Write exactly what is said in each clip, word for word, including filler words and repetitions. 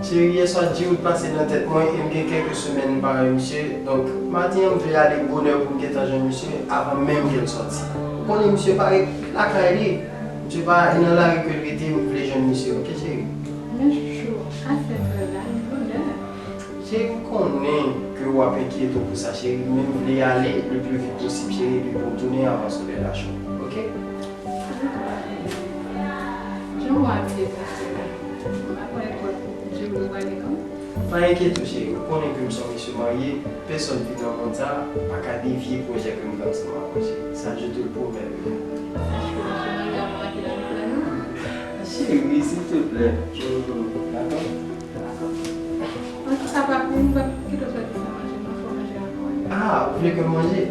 Cheri, yè swa Djoud pase nan tèt mwen e m gen kèk semèn m pa wè misye. Donk, maten an m vle ale bonè pou m gentan jwenn misye avan menm ke l sòti. Ou konnen misye parèt lakay li. Misye pa nan lari ke l rete, m vle jwenn misye, oke cheri? Men chouchou, afè frè la, li bonè. Cheri, m konnen ke w ap enkyete w pou sa, cheri, men m vle ale le plus vite possible, cheri, epi pou m tounen avan solèy la cho, oke? Jan w abye konsa la, m pa kwè Djoud ou prale non. Pa enkyete w, cheri, ou konnen ke m se yon mesye marye, pèsòn ki nan mond sa a pa ka devye pwojè ke m gen ansanm avè w, cheri. Sa, je te le promets, bebe. Sa, cheri, cheri, m pa ka manke nan plan non. Cheri, silteplè. Dakò? Antouka, papi, m p ap kite w soti san manje non, fò w manje avan. Ah, ou vle ke m manje? Fè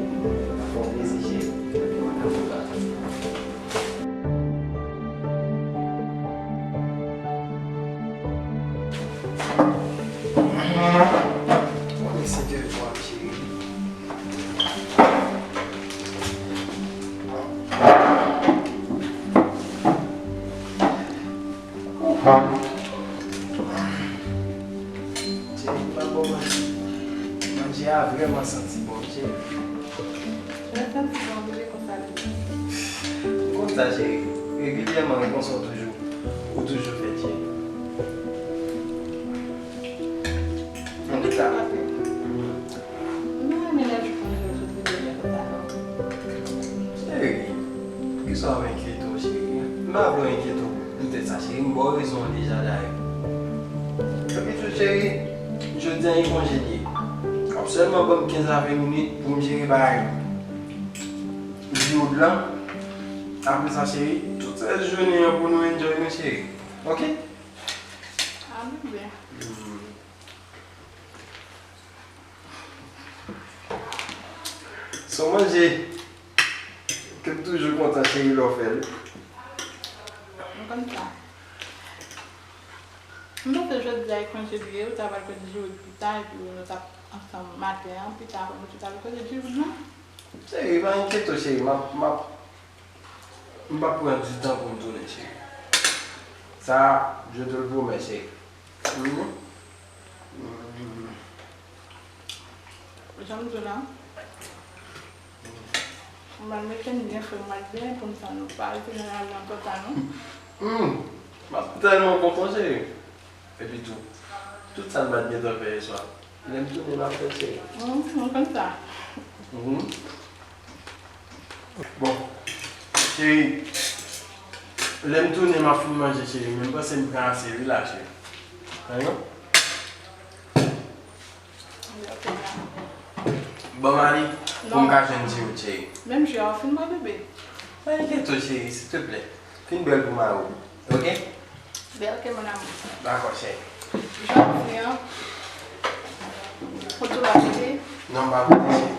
w plezi, cheri. Mèsi de vwa, cheri. Cheri, m pa bon manje. Manje a vrèman santi bon, cheri. Lè santi bon, bebe, konsa l ye. M konn sa, cheri. Regilyèman, e konsa w toujou, ou toujou fè, cheri. Antouka, m renmen lè w chanje w soti de lè konsa non. Cheri, poukisa w ap enkyete w, cheri? M pa vle w enkyete w poutèt sa, cheri. M ba w rezon an deja, dayè. Epi tou, cheri, jodi a e konje l ye. W ap sèlman ban m kenz a ven minit pou m jere bagay Djoud lan. Apre sa, cheri, tout rès jounen an pou nou enjoy nou, cheri. Oke? Ah, bebe. Hmm. Se yon manje ke m toujou kontan, cheri, lè w fè l. M konn sa. M panse jodi a e konje l ye, ou ta pral kote Djoud pita, epi nou t ap ansanm maten an, pita apre nou tout al kote Djoud non. Cheri, pa enkyete w, cheri, m ap, m ap, m p ap pran ditan pou m tounen, cheri. Sa, je te le promets, cheri. Mhm. Mhm. Jan m di w la, m al mete m byen fre, m al byen pou m sa nou pa rete nan lavi antan sa non. Hmm, m ap tèlman kontan, cheri. Epi tou, tout sa n pa t gentan fè yè swa, lè m tounen, m ap fè l, cheri. Hmm, m konn sa. Mhm. Bon, cheri, lè m tounen, m ap fin manje, cheri, men m panse m pran ase, wi, la, cheri. Tande? Ban m ale pou m ka jwenn ti wout, cheri. Menm jan, w fin bwè bebe. Pa enkyete w, cheri, silteplè. Fin bwè l pou mari w, oke? Bèl ke mon amour. Dakò, cheri. Jan w di an, ou tou la pote? Non, m pa pote, cheri.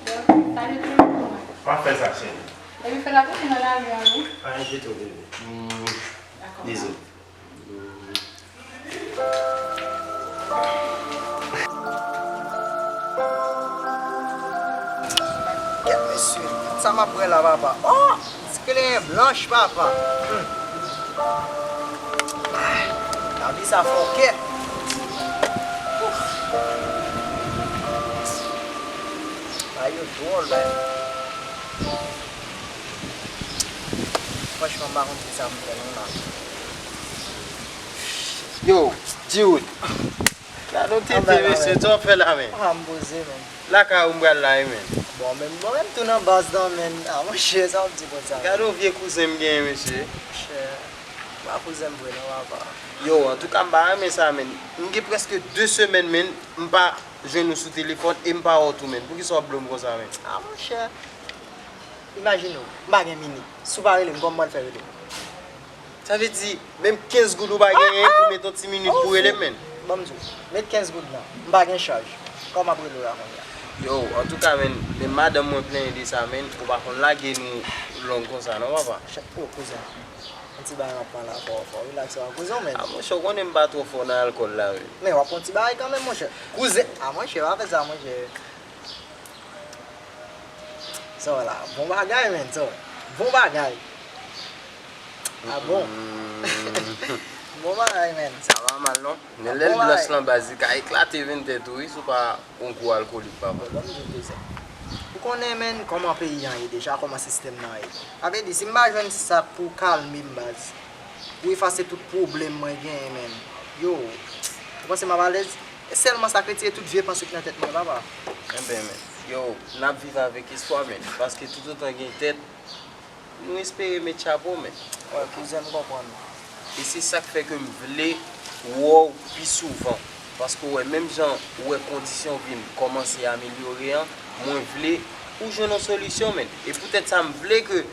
Bèl, sa de tou pou mwen. M ap fè sa, cheri. Epi fè l atounen nan lari an, wi. Pa enkyete w, bebe. Mm. Dakò. Bizou. Gad mesye, sa m ap bwè la, papa. Oh! Ti klenyen blanch, papa. Hmm. Ay, lavi sa fòkè. Ouf. Bagay yo dwòl, men. Franchman, m pa konn kisa pou m fè non la. Yo, Djoud. Gade yon tete, mesye, sa w ap fè la, men? Ah, m poze, men. Lakay ou m pral la, wi, men. Bon, men, bon, men m tou nan baz nan, men. Ah, monchè, sa w ap di konsa, men? Gade yon vye kouzen m genyen, mesye. Monchè, pa kouzen m vre, non, papa. Yo, antouka, m pa renmen sa, men. M gen prèske de semèn, men, m pa jwenn ou sou telefòn e m pa wè w tou, men. Poukisa w ap blo m konsa, men? Ah, monchè. Imajine w, m pa gen minit. Si w pa rele m, kòman m pral fè rele w? Sa vle di, menm kenz goud ou pa genyen pou met yon ti minit pou rele m, men? Ban m di w, met kenz goud lan, m pa gen chaj. Kòman m ap rele w la kounye a? Yo, antouka, men, men madanm mwen plenyen de sa, men, ou pa konn lage nou long konsa, non, papa? Chè, o, kouzen. Yon ti bagay m ap pale avè w, fò w rilaks avè kouzen w, men. A, monchè, ou konnen m pa twò fò nan alkòl la, men. Men w ap pran yon ti bagay kanmenm, monchè. Kouzen, a, monchè, pa fè sa, monchè. Sa w la, bon bagay, men, sa w. Bon bagay. A bon? Mm. Bon bagay, menn. Sa pa mal, non? Men lè l blanch lan, baz, li ka eklate venn tèt ou, wi, si w pa yon gwo alkolik, papa. Bon, m di w, kouzen. Ou konnen, menn, kòman peyi an ye deja, kòman sistèm nan ye. Sa vle di, si m pa jwenn sa pou kalme m, baz, pou efase tout pwoblèm mwen genyen, menn, yo, ou panse m ap alèz? E sèlman sa k retire tout vye panse k nan tèt mwen, papa. Enben, menn, yo, n ap viv avèk espwa, menn, paske toutotan gen tèt, nou espere met chapo, menn. Wè, kouzen, m konprann. E se sa k fè ke m vle wè w pi souvan. Paske w wè, menm jan ou wè kondisyon vi m kòmanse amelyore an, mwen vle ou jwenn yon solisyon, menn. E poutèt sa, m vle ke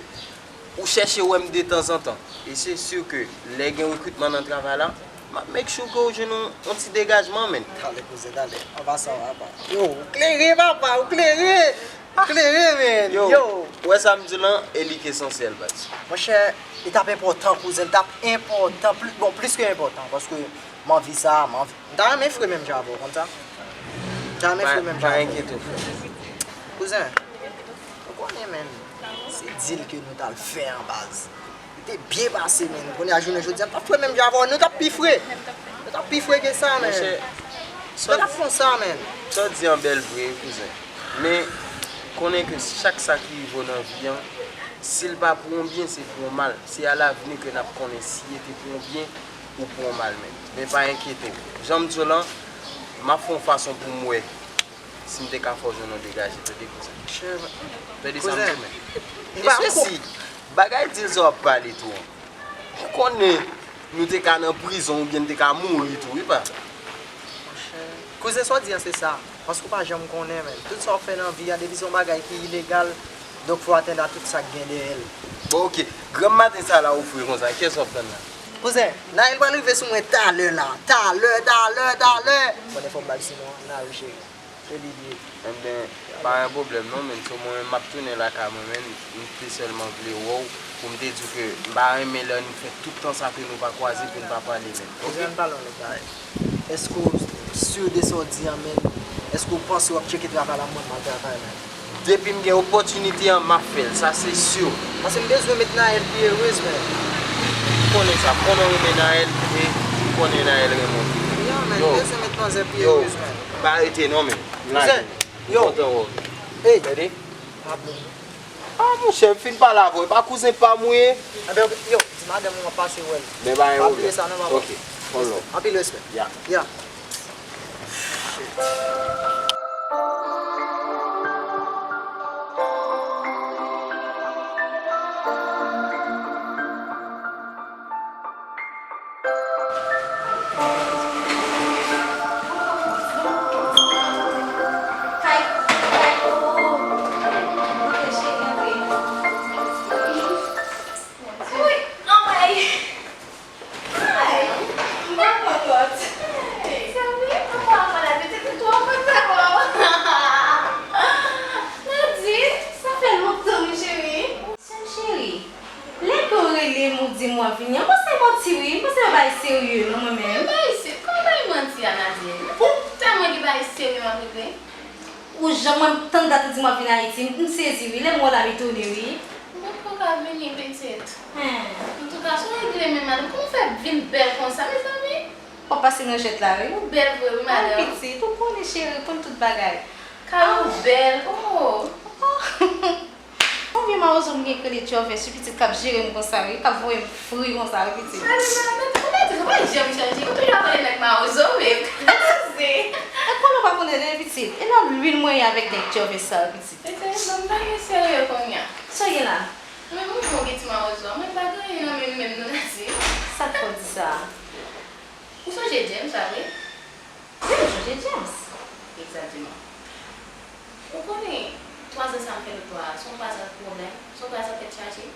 ou chèche wè m detanzantan. E se si ke lè gen rekritman nan travay la, m ap make sure ke ou jwenn yon, yon ti degajman, menn. Talè, kouzen, talè. An pasan, papa. Yo, ou klere, papa, ou klere! Klere, menn! Yo, yo, ou wè sa m di w lan, e li k esansyèl, baz. Monchè, li t ap enpòtan, kouzen, li t ap enpòtan, pli, bon, plis ke enpòtan, paske m anvi sa, m anvi, m ta renmen fre menm jan avè w, konn sa? M ta renmen fre menm jan avè w. Pa enkyete w, frè. Kouzen, ou konnen, menn, se deal ke nou t al fè an, baz. Li te byen pase, menn. Kounye a, jounen jodi a, m t ap fre menm jan avè w. Nou t ap pi fre. Nou t ap pi fre ke sa, menn. Monchè, nou t ap fon sa, menn. Sa w di an bèl vre, wi, kouzen. Men, konnen ke chak sa ki rive w nan vi an, si l pa pou yon byen, se pou yon mal. Se alavni ke n ap konnen si li te pou yon byen ou pou yon mal, menn. Men pa enkyete w. Jan m di w lan, m ap fè yon fason pou m wè si m te ka fè w jwenn yon degaje, tande kouzen. Tande sa m di w, menn. E se si bagay dil sa w ap pale tou an. Ou konnen nou te ka nan prizon oubyen n te ka mouri tou, wi, pa. Monchè. Kouzen, sa w di an se sa. Paske w pa janm konnen, menn. Tout sa w ap fè nan vi a, depi se yon bagay ki ilegal, donk fò w atann a tout sa k gen dèyè l. Bon, oke. Granm maten sa la ou fre konsa, kiyès w ap tann la? Kouzen, Naël pral rive sou mwen talè la. Talè, talè, talè. Konnen fò m ba l sinon, Naël cheri. Se li li ye. Enben, pa gen pwoblèm non, menn. So mwen menm, m ap tounen lakay mwen, menn. M te sèlman vle wè w pou m te di w ke m pa renmen lè nou fè tout tan sa ke nou pa kwaze pou n pa pale, menn. Oke? Ann pale yon lòt bagay. Èske w si de sa w di an, menn? Èske w panse w ap tcheke travay la, mwen m al travay, menn? Depi m gen opòtinite an, m ap fè l, sa se si. Paske m bezwen met Naël pi erez, menn. M konnen sa, m konnen w renmen Naël, e m konnen Naël renmen w tou. Ya, menn, m bezwen met manzè pi erez, menn. Pa rete non, men. Kouzen, yo. Kontan wè w. Ey. Tande? Pablo. Ah, monchè, m fin pale avè w. E pa kouzen pa m ou ye? Enben, ok, yo, di madanm ou m ap pase wè l. Men pa gen pwoblèm. Pa bliye sa non, papa. Ok, on love. Anpil respè. Ya. Ya. Sè m cheri, lè ke w rele m, ou di m w ap vini an, m panse manti wi, m panse yon bagay serye non mwen menm. Bagay se, kòman bagay manti a, Nadine? Ou tèlman gen bagay serye m ap regle. Ou jan mwen tann dat ou di m w ap vin Ayiti, m sezi wi, lè m wè w la m etone wi. M potko ka vini pitit. Antouka, si w regle men madanm, kòman w fè vin bèl konsa, mezanmi? W ap pase nan jwèt la wi. Ou bèl vre wi, madanm. Ay pitit, ou konnen cheri, ou konn tout bagay. Kay ou bèl, oh. Yon vye mawozo m gen k rele Djòvès wi pitit k ap jere m konsa wi, k ap voye m fri konsa wi pitit. Gade madanm, ou mèt ou pa janm chanje, ou toujou ap pale nèg mawozo wi. Koze. E konnen w pa konnen anyen pitit. E nan lwil mwen ye avèk nèg Djòvès sa wi pitit. Tete, ban m bagay serye kounye a. Sa w gen la? Men mwen menm ou gen ti mawozo a, mwen pa gen anyen nan men m menm non Nadine. Sa k fè w di sa? Ou sonje James, pa vre? Wi, m sonje James. Egzakteman. Ou konnen, twa zan sa m fè lòt bò a, se yon twa zan pwoblèm, se yon twa zan tèt chaje.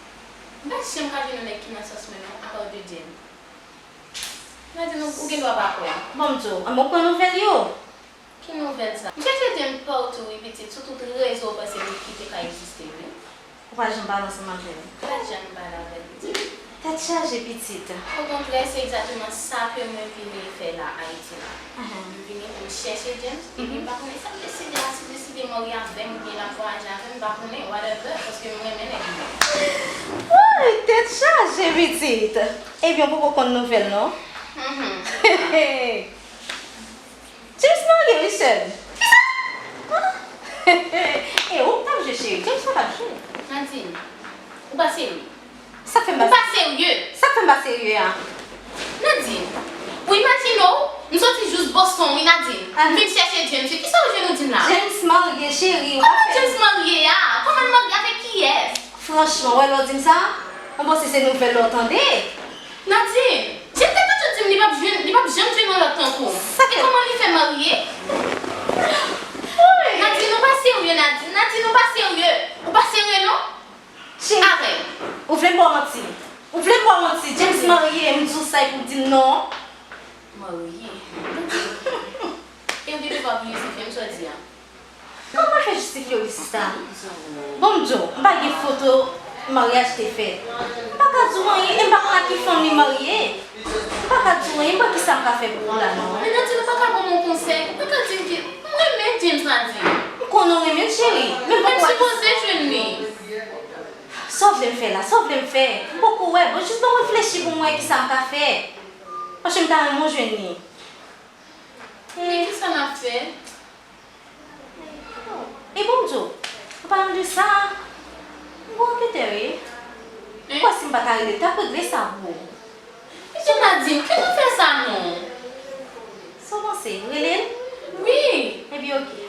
M pa janm ka jwenn yon nèg ki nan sans mwen non, apa de James. Nadine, ou gen dwa pa kwè. Bon, m di w, anben w pran nouvèl yo? Ki nouvèl sa? M chèche James patou wi pitit, sou tout rezo, ou panse li kite ka egziste wi. Ou pa janm pale ansanm avè l. Pa janm pale avè l pitit. Tèt chaje pitit. Okontrè, se egzakteman sa ke mwen vini fè la Ayiti la. M vini pou m chèche James, epi m pa konnen sa l deside a, si l deside mòri avè m oubyen l ap vwayaje avè m, m pa konnen, whatever, paske m renmen nèg mwen. Woy, tèt chaje pitit. Ebyen, ou poko konn nouvèl non. Mhm. James marye wi sè m. Kisa? E ou k t ap jwe cheri, James pa t ap jwe. Nadine, ou pa serye. Sa k fè m pa serye? Ou pa serye. Sa k fè m pa serye a? Nadine, ou imajine w, m soti jous Boston wi Nadine. Ah. M vin chèche James wi. Kisa w jwenn ou di m la? James marye cheri. Kòman James marye a? Kòman l marye, avèk kiyès? Franchman, w wè lè w di m sa? Mwen panse se nouvèl lè w tande. Nadine, James te toujou di m li p ap jwenn, li p ap janm jwenn yon lòt tankou w. E kòman li fè marye? Nadine, ou pa serye, Nadine. Nadine, ou pa serye. Ou pa serye non. Cheri, ou vle m ba w manti? Ou vle m ba w manti? James marye, m di w sa epi w di m non. Marye? E w gen devwa pou jistifye m sa w di a. Kòman fè jistifye w li sista? Bon, m di w, m pa gen foto maryaj te fèt. M pa ka di w anyen, e m pa konn ak ki fanm li marye. M pa ka di w anyen, m pa ki sa m ka fè pou ou la non. Men Nadine, ou pa ka ban m yon konsèy? Ou pa ka di m ki, m renmen James Nadine. M konnen w renmen l cheri, men m poko wè ki... Mwen sipoze jwenn li. Sa w vle m fè la? Sa w vle m fè? M poko wè, bon jis ban m reflechi pou m wè ki sa m ka fè. Paske m ta renmen w jwenn li. Men kisa n ap fè? E bon m di w, an palan de sa, m gon anketè wi. Ou kwè si m pa ta rele l, l t ap regle sa pou ou. Mesye Nadine, ki zafè sa non? Sa w panse? M rele l? Wi. Ebyen oke.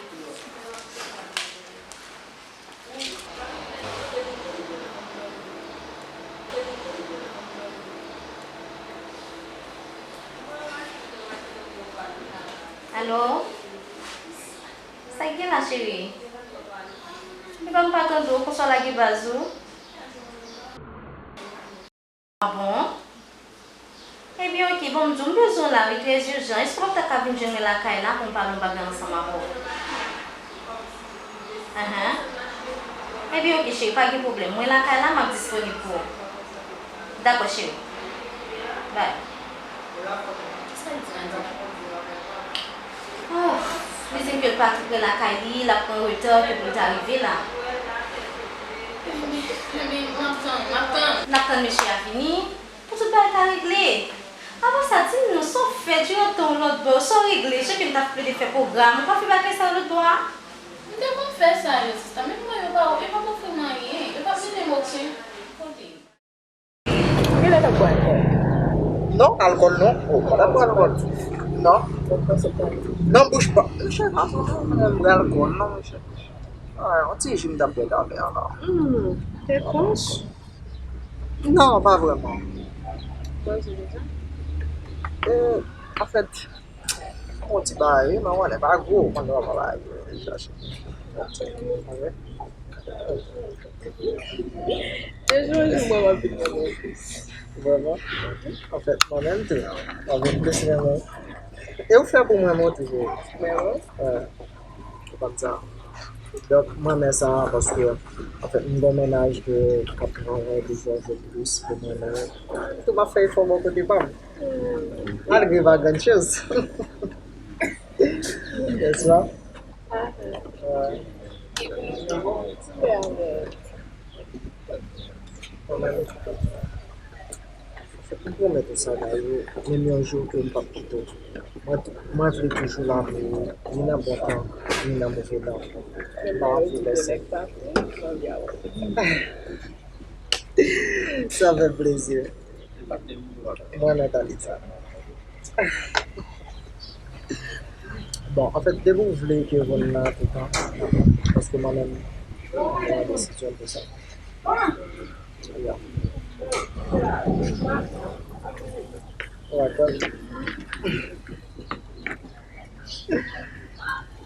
Alo? Sa k gen la cheri? Epa m pa tande w, konswa lage baz ou. Ah bon? Ebyen oke, bon m di w m bezwen w la wi, trè ijan. Èske w p ap ta ka vin jwenn mwen lakay la pou m pale yon bagay ansanm avè w? Ahan. Ebyen oke cheri, pa gen pwoblèm. Mwen lakay la, m ap disponib pou ou. Dakò cheri. Bye. Oh, li di m ke l pa tou pre lakay li, l ap pran reta ke pou l ta rive la. Ebyen, ebyen, m ap tann, m ap tann. N ap tann mesye a vini pou tout bagay ta regle. Apre sa, di m non, sa w fè diran tan w lòtbò yo, sa w regle, jan ke m t ap plede fè pwogram, ou pa fè bagay sa yo lòtbò a? M te konn fè sa yo, sista, men mwen yo pa, yo p ap ofri m anyen, yo p ap mete m okenn kote. Kilè n ap bwè alkòl? Non, alkòl non. Oh, pa t ap bwè alkòl. Non. Nan bouch pa. Monchè, pa mwen bwè alkòl non, monchè. Ah, yon ti ji m t ap bwè talè a la. Hmm, te pwòch? Non, pa vrèman. Pwòch deja? E, anfèt, yon ti bagay wi, men w konnen pa gwo, w konnen w pa bagay wi, chache. Ok. Te jwenn jou mwen w ap vin renmen w plis. Vrèman? Anfèt, mwen menm tou, w ap vin plis renmen w. E ou fè pou mwen, mwen toujou. Mwen wi. Ou konn sa. Donk, mwen renmen sa, paske, anfèt, m gon mennaj ke k ap travay de jòj plis pou mwen menm. Tou m ap fè efò bò kote pa m. Malgre pa grann choz. N'est-ce pas? Ahè. Wè. Epi, m ap fè avè l. Mwen menm, fòk m pwomèt ou sa, Dayou, menm yon jou ke m p ap kite w. Mwen, mwen vle toujou la pou ou, ni nan bon tan, ni nan move tan. M pa anvi lèse. Sa fè plezi. Mwen nan Talita. Bon, anfèt, depi w vle ke vin nan toutan, paske mwen menm, mwen pran desizyon pou sa. Yeah. Alright, well.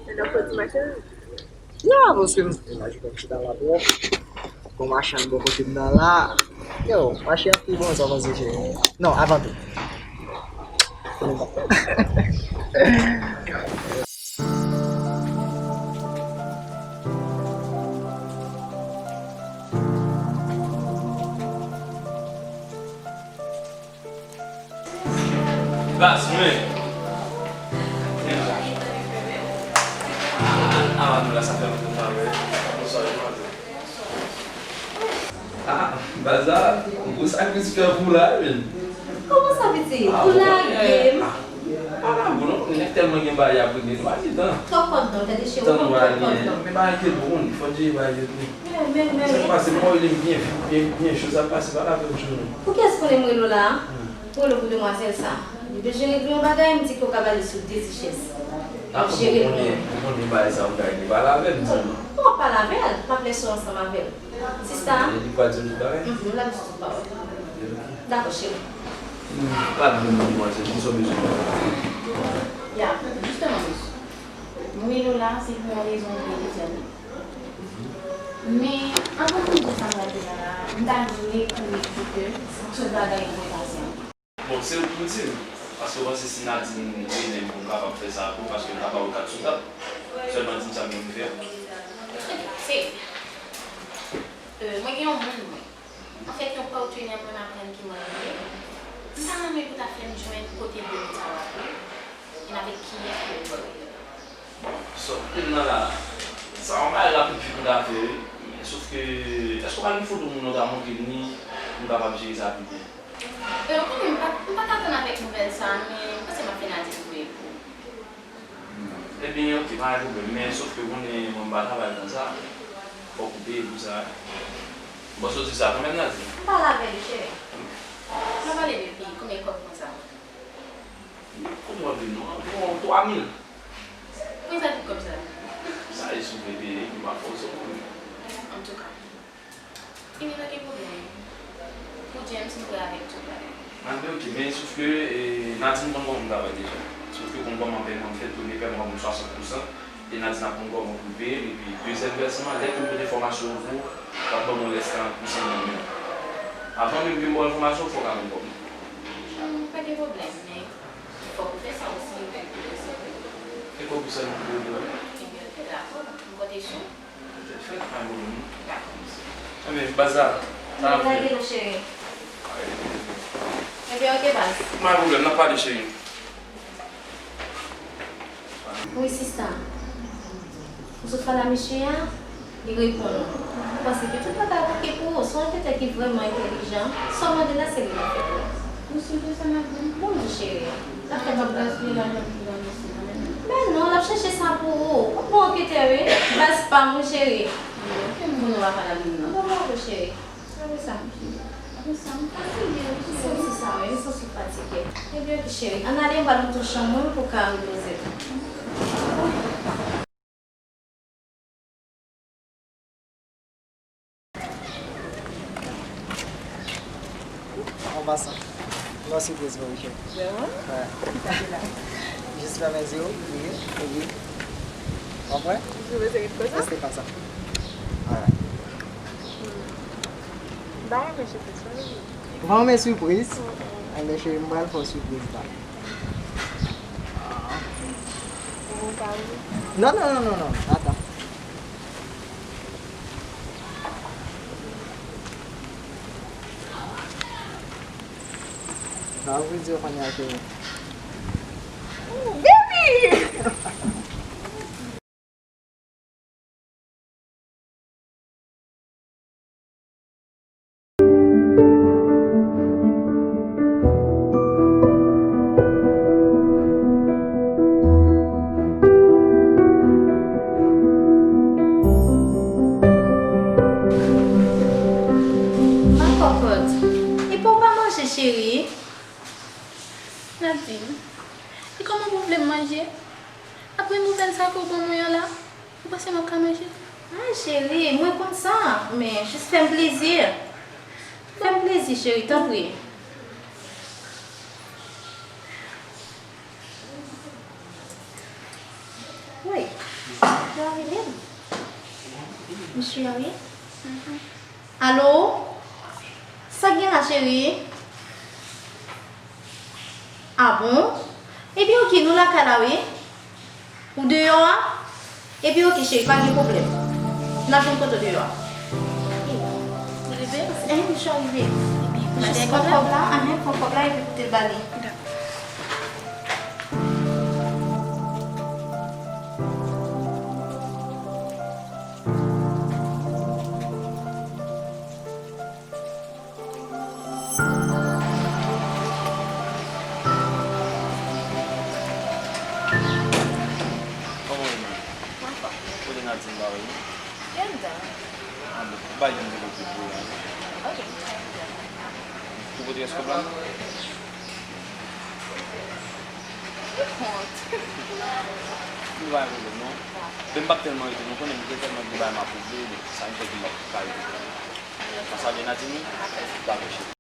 E nan pwodui machin? Ya, paske m, imajine m chita la twòp. Gon machann bò kote m nan la. Yo, machin an pi bon, sa w panse, cheri? Non, avan tou. Baz, mwen. Avan nou la, sa fè lontan m pa wè. Bonswa, mwen. Ah, baz la, gwo sakritis fè pou la, men. Kòman sa, pitit? Ou lage m? Ah, pa lage w non, nèg tèlman gen bagay y ap regle, nou pa gen tan. Twòp kòdon, tande cheri, ou konn twòp kòdon. Men bagay ke bon, fò Dye bay yo tou. Men, men, men, men. Sa k pase, mwen rele m byen, byen, byen cho, sa k pase, pa lave m cho non. Pou kiyès konnen m rele w la a? Hmm. M rele w pou demwazèl sa. Li bezwen regle yon bagay, m di ke w ka ba li sou de ti chèz. L ap jere pou ou. Ou konnen, ou konnen bagay sa ou ka regle, pa lave m non. Non, w ap pale avè l, m ap lèse w ansanm avè l. Sista. E li pral di m tout bagay? Mhm, l ap di tout pawòl. Dakò, cheri. Hmm, pa di m non, manzè, kisa w bezwen? Ya, jisteman, mesye. M rele w la, se pou yon rezon byen etènèl. Men, anvan pou m di sa m pral di la, m ta vle konnen si ke se yon bagay enpòtan. Bon, se ou ki pou di m, paske w panse si Nadine rele m pou m kapab fè sa pou ou, paske m ka ba ou kat sou tab, sèlman di m sa m gen pou m fè a. Se, euh, mwen gen yon moun mwen. Anfèt, yon patnè mwen m aprann ki moun li ye. M ta renmen pou ta fè m jwenn kote de moun sa yo ap ye, e avèk kiyès pou yo vole. Bon, sòt menm nan la, sa yon bagay rapid fi pou ta fè, wi. Men sòf ke, èske w pa gen foto moun ou ta montre m li, pou m kapab jere sa pi byen? E, ou konnen m pa, m pa ka tann avèk nouvèl sa a, men m panse m ap fè Nadine voye l pou ou. Ebyen, oke, pa gen pwoblèm, men sòf ke ou konnen mwen m pa travay konsa, fòk ou peye pou sa. Bon, soti sa, konbyen Nadine? M pale avè li, cheri. M pale de li, konbyen kòb konsa? Kote w ap di m non? Bon, twa mil. Mwen sa tout kòb sa. Sa e sou bebe, epi pa fòse w. Antouka. Epi pa gen pwoblèm. Pou James, m prè avèk tout bagay. Anben, oke, men sòf ke, e, Nadine konn kòman m travay deja. Sòf ke konn kòman pèman m fèt, premye pèman m swasann pousan, e Nadine ap konn kòman pou l peye m, epi dezyèm vèsman an, lè ke m pote fòmasyon an pou ou, w ap ban mwen rès karant pousan nan men w. Avan menm ke m ba w enfòmasyon, fò w ka konn kòb. Ann, pa gen pwoblèm, men fòk ou fè sa osi, ou fè pou yo sèvi. E kòb ou sèlman pou yo dwe? Ebyen, oke, dakò, m konte sou ou. Fèt, fèt, pa gen pwoblèm, non. Dakò, mesye. Ebyen, baz la, sa ap fèt. Lage nou, cheri. Ebyen, oke, baz. Pa gen pwoblèm, n ap pale, cheri. Wi, sista. Ou sot pale a mesye a, li reponn ou. Ou panse ke tout bagay ap oke pou ou. Se yon anketè ki vrèman entèlijan. Sa w mande la, se li k ap fè pou ou. Ou si de sa, madanm? Bon, m di cheri. L ap fè tout bagay. L ap gaspiye lajan pou ti bagay sa, madanm. Men non, l ap chèche sa pou ou. Ou bon anketè, wi. Baz pa m, wi, cheri. Oke, m konnen w pa pale a moun nan. Bon, bon, cheri. Apre sa, m cheri. Apre sa, m fatige, wi, cheri. Santi sa, wi, m santi w fatige. Ebyen, oke, cheri. Ann ale, m pral montre w chanm ou pou w ka repoze w. An pasan, yon sipriz pou ou, cheri. Vrèman? Wi. Jis fèmen zye w, kriye, epi w ap wè. Ou twouve se ret konsa? Rete konsa. Alright. M pa renmen sipriz sa, non. Ou pa renmen sipriz? Mm, mm. Enben, cheri, m pral fè w sipriz la. Ou pa vle? Non, non, non, non, non. Atann. Sa ou vle di yo konn achte yo? Baby! Ma kòkòt, epa w pa manje, cheri? Nadine, e kòman pou w vle m manje? Apre nouvèl sa ke w ban mwen an la, ou panse m ap ka manje? Ay, cheri, mwen konn sa, men jis fè m plezi. Fè m plezi, cheri, tanpri. Wi, yo a rele m. Mesye a, wi. Alo? Sa k gen la, cheri? Ah bon? Ebyen, oke, nou lakay la, wi. Ou deyò a? Ebyen, oke, cheri, pa gen pwoblèm. N ap jwenn kote w deyò a. Ou rive? Enhen, m rive. Jis pran kòb la, enhen, pran kòb la, epi pote l ba li. Dakò. Bay yon de kote pou la. Ou pote rès kòb la? Nou pa yon pwoblèm, non. Men m p ap tèlman rete, nou konnen m gen tèlman de bagay m ap regle, sa m fè ke m p ap ka rete. Sa sa vle Nadine? Dakò, cheri.